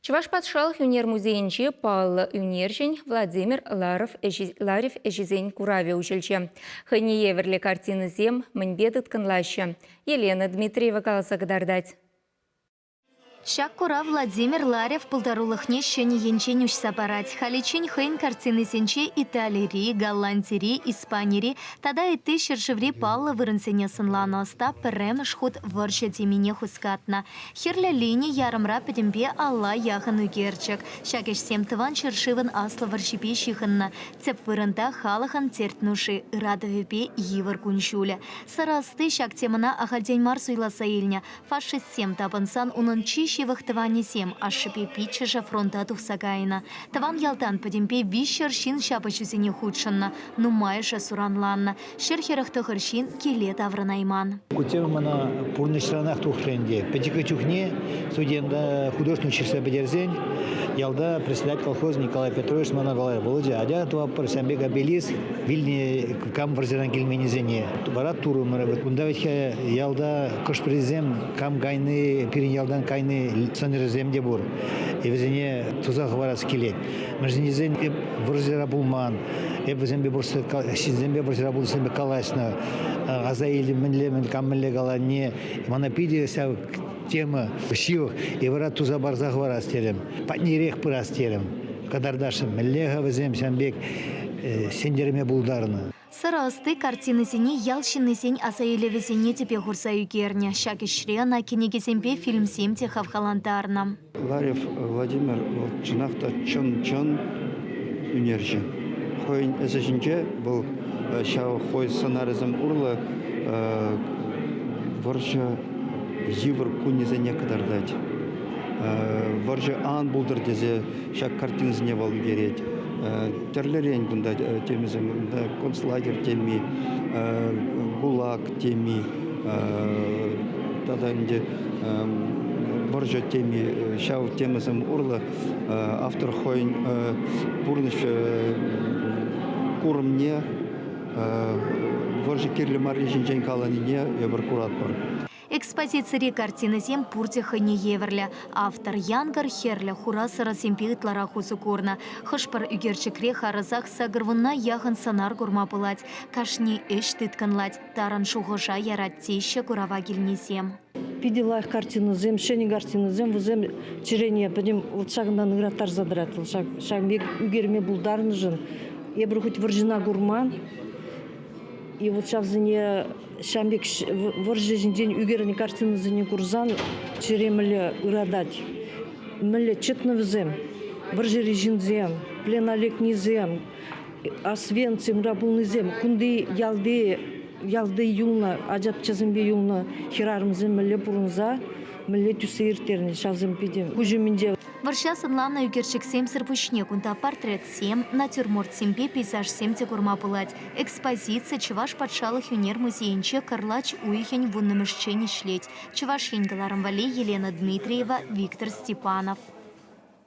Чӑваш патшалӑх ӳнер музейӗнче паллӑ ӳнерҫӗн Владимир Ларев ӗҫӗсен куравӗ уҫӑлчӗ. Хӑйне евӗрлӗ картинӑсем мӗнпе тыткӑнлаҫҫӗ? Елена Дмитриева каласа кӑтартать. Ҫак курав Владимир Ларев пултарулӑхне ҫӗнӗ енчен уҫса парать. Халиччен хӑйӗн картинисенче Италири, Голландири, Испанири тата ытти ҫӗршыври паллӑ вырӑнсене сӑнланӑ ӑста пӗрремӗш хут вӑрҫӑ темине хускатнӑ. Хӗрлӗ лини ярӑмра пӗтӗмпе алла яхӑн ӳкерчӗк. Ҫак ӗҫсем Тӑван ҫӗршывӑн Аслӑ вӑрҫипе ҫыхӑннӑ. Тӗп вырӑнта халӑхӑн терт-нуши, ыратӑвӗпе йывӑр кун-ҫулӗ. Сӑрӑ ӑсти ҫак темӑна ахальтен мар суйласа илнӗ. Фашистсем тапӑнсан унӑн чи ҫывӑх тӑванӗсем, ашшӗпе пиччӗшӗ фронта тухса кайнӑ. Тӑван ялтан пӗтӗмпе 300 ҫын ҫапӑҫусене хутшӑннӑ, нумайӑшӗ суранланнӑ. 149 ҫын киле таврӑнайман. Ку тема мана пурнӑҫранах тухрӗ ӗнтӗ. Пӗчӗккӗ чухне студента художник ҫырса пӗтерсен ялта председатель колхоза Николай Петрович мана каларӗ, Володя, атя тӑватпӑр ҫавӑн пек обелиск вилнӗ кам вӑрҫӑран килменнисене. Вара турӑмӑр. Кунта вӗт-ха ялта хӑш-пӗрисем кам кайни, пирӗн ялтан кайни сӑнӗрсем те пур. И вӗсене туса хӑварас килет. Мӗншӗн тесен эп вӑрҫӑра пулман, эп вӗсемпе просто ҫынсемпе вӑрҫӑра пулнисемпе калаҫнӑ, аса илтӗм мӗнле, мӗн, кам мӗнле каланине. Мана питӗ ҫав тема ҫывӑх. И вара туса парса хӑварас терӗм, патнерех пырас терӗм. Кӑтартасшӑн, мӗнле-ха вӗсем ҫавӑн пек ҫӗнтерме пултарнӑ. Сӑрӑ ӑсти картинӑсене ял ҫыннисен асаилӗвӗсене тӗпе хурса ӳкернӗ. Ҫак ӗҫре ӑна кӗнекесемпе фильмсем те хавхалантарнӑ. Ларев Владимир вӑл чӑнах та чӑн-чӑн ӳнерҫӗ. Хӑйӗн ӗҫӗ ҫинче вӑл ҫав хӑй сӑнарӗсем урлӑ вӑрҫӑ йывӑр кунӗсене кӑтартать. Вӑрҫӑ ан пултӑр тесе ҫак картинӑсене вӑл ӳкерет. Тӗрлӗрен кунта темисем, кунта концлагерь теми, ГУЛАГ теми, тата ӗнтӗ вӑрҫӑ теми, ҫав темӑсем урлӑ автор хӑйӗн пурнӑҫ курӑмне вӑрҫӑ кирлӗ марри ҫинчен каланине эпир куратпӑр. Экспозицири картинӑсем пурте хӑйне евӗрлӗ. Автор янкӑр хӗрлӗ хура сӑрӑсемпе ытларах усӑ курнӑ. Хӑш-пӗр ӳкерчӗкре харӑсах сакӑрвунна яхӑн сӑнар курма пулать. Кашни ӗҫ тыткӑнлать, тарӑн шухӑша ярать теҫҫӗ курава килнисем. Питӗ лайӑх картинӑсем, ҫӗнӗ картинӑсем вӗсем чӗрене пӗтӗм вот ҫакӑнтан ыраттарса тӑрать. Вӑл ҫакӑн пек ӳкерме пултарнӑшӑн эпир хоть вӑрҫӑна курман, И вот ҫавсене ҫавӑн пек вӑрҫӑ ҫинчен ӳкернӗ картинӑсене курсан чӗре мӗнле ыратать. Мӗнле чӑтнӑ вӗсем, вӑрҫӑри ҫынсем, плена лекнисем, Освенцимра пулнисем, кунти ялти ялти юлнӑ ачапчасемпе юлнӑ хӗрарӑмсем мӗнле пурӑнса, мӗнле тӳссе ирттернӗ, ҫавсем питӗ куҫ умӗнче. Вӑрҫа сӑнланӑ ӳкерчӗксемсӗр пуҫне кунта портретсем, натюрмортсемпе пейзажсем те курма пулать. Экспозици Чӑваш патшалӑх ӳнер музейӗнче кӑрлач уйӑхӗн вуннӑмӗшчен ӗҫлет. Чӑваш Ен кӑларӑм валли Елена Дмитриева, Виктор Степанов.